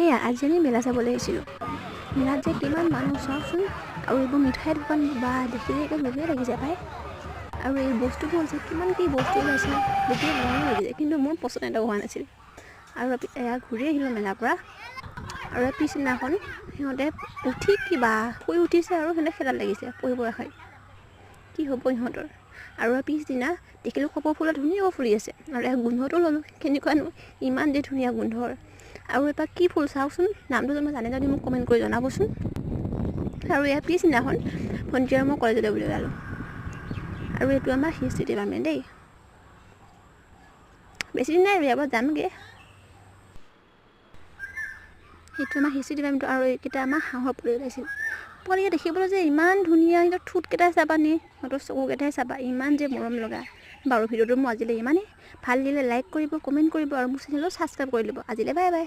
এয়া আজি আমি মেলা চাবলৈ আহিছিলোঁ। মেলাত যে কিমান মানুহ চাওকচোন। আৰু এইবোৰ মিঠাই দোকান বা দেখিলে একে লোভেই লাগিছে পাই। আৰু এই বস্তুবোৰ যে কিমান কি বস্তু ওলাইছে, দেখিয়ে মৰমো লাগিছে, কিন্তু মোৰ পচন্দ এটা হোৱা নাছিল। আৰু এয়া ঘূৰি আহিলোঁ মেলাৰ পৰা। আৰু পিছদিনাখন সিহঁতে উঠি কিবা শুই উঠিছে আৰু সিহঁতে খেলাত লাগিছে, পঢ়িব ৰাখাই কি হ'ব ইহঁতৰ। আৰু পিছদিনা দেখিলোঁ কপৌ ফুলত ধুনীয়াকৈ ফুলি আছে আৰু ইয়াৰ গোন্ধটো ল'লোঁ, কেনেকুৱানো ইমান যে ধুনীয়া গোন্ধৰ। আৰু এপাহ কি ফুল চাওকচোন, নামটো মই জানে যদি মোক কমেণ্ট কৰি জনাবচোন। আৰু ইয়াৰ পিছদিনাখন ভণ্টি আৰু মই কলেজলৈ বুলি ওলালোঁ। আৰু এইটো আমাৰ হিষ্ট্ৰী ডিপাৰ্টমেণ্ট দেই। বেছি দিন নাই আৰু ইয়াৰ পৰা যামগৈ। সেইটো আমাৰ হিষ্ট্ৰী ডিপাৰ্টমেণ্টটো। আৰু এইকেইটা আমাৰ হাঁহৰ পোৱালি ওলাইছিল। পোৱালিকেইটা দেখিবলৈ যে ইমান ধুনীয়া, সিহঁতৰ ঠোঁটকেইটাই চাবানে, সিহঁতৰ চকুকেইটাই চাবা, ইমান যে মৰম লগা। বাৰু ভিডিঅ'টো মই আজিলৈ ইমানেই। ভাল লাগিলে লাইক কৰিব, কমেণ্ট কৰিব আৰু মোৰ চেনেলটো ছাবস্ক্ৰাইব কৰি ল'ব। আজিলৈ বাই বাই।